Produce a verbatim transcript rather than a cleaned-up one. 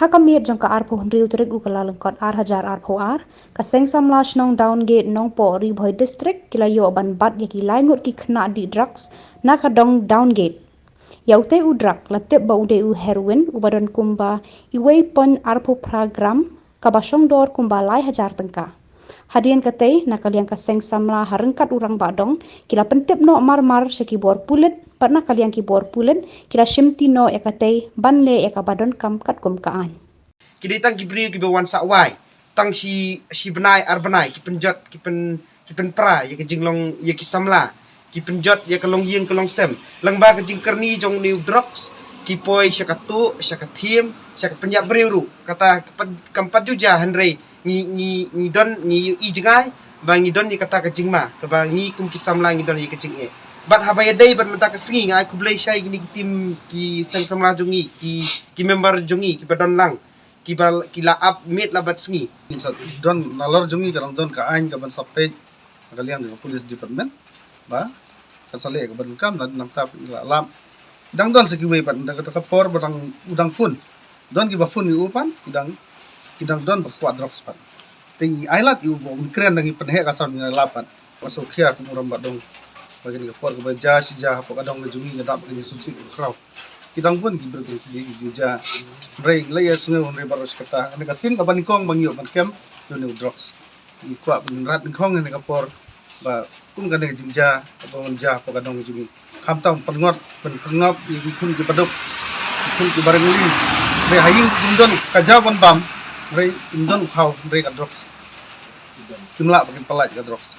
Ha ka miet jong ka arphew hynriew tarik u Kyllalyngkot ar hajar arphew ar, ka Seng Samla Shnong Downgate Nongpoh, Ri Bhoi District, ki la ïoh ban bat ïa ki lai ngut ki khynnah dih drugs na ka dong Downgate. Ïa utei u drug la tip ba u dei u heroin uba don kumba uwei point arphew phra gram, kaba shong dor kumba lai hajar tyngka. Hadien katei, na ka liang ka Seng Samla ha ryngkat u Rangbah Dong, ki la pyntip noh mar mar sha ki bor pulit, bad na ka liang ki bor pulit ki la shimti noh ïa katei ban leh ïa kaba donkam katkum ka aiñ. Ki dei tang ki briew kiba wan sah wai, tang shi, shi bnai ar bnai ki pynjot, ki pyn, ki pynpra ïa ka jinglong ïa ki samla, ki pynjot ïa ka longïing ka longsem. Lyngba ka jingkyrni jong une u drugs, ki poi sha ka tuh, sha ka thiem, sha ka pynïap briew ruh. Kata ka pat, kam pat ju jia, hynrei ngi, ngi, ngi don, ngi ïohi jngai ba ngi don ïa kata ka jingma, kaba ngi kum ki samla ngi don ïa ka jingeh. Bad haba ïadei bad mynta ka sngi, nga ai khublei shai kine ki team, ki Seng Samla jong ngi, ki, ki member jong ngi kiba don lang, kiba, ki la ap miet la bad sngi. Don nalor jong ngi ka dang don ka aiñ kaban sap peit na ka liang jong ka police department ba kan sa leh kaba donkam, nangta phi la lap. Dang don sa kiwei pat, da kata ka por ba dang, u dang phone. Don kiba phone ïa u pat, ki dang, ki dang don ba kwah drugs pat. Te ngi ai lad ïa u ba un kren, dang ngi pynheh ka sound, ngi la lap pat. Nga sngewkhia kum u Rangbah Dong ba kane ka por kaba jia shi jia hapoh ka dong ka jong ngi, nga dap ka jingsngewsih ka khraw. Ki dang bun ki briew ki, ki, ki jia. Hynrei ngi la ïa sngew, hynrei baroh shi katta, kane ka sien kaba nyngkong ba ngi ïoh ban kem ïa une u drugs. Ngi kwah ban rat nyngkong ïa kane ka por ba kum kane ka jingjia kaba wan jia hapoh ka dong ka jong ngi, khamtam pynngop, pyn, pynngop ïa ki khun ki baduk, ki khun ki barit. Hynrei ha ïing kim don ka jaw ban bam, hynrei kim don u khaw, hynrei ka drugs. Kim lah ba kin pynlait ka drugs.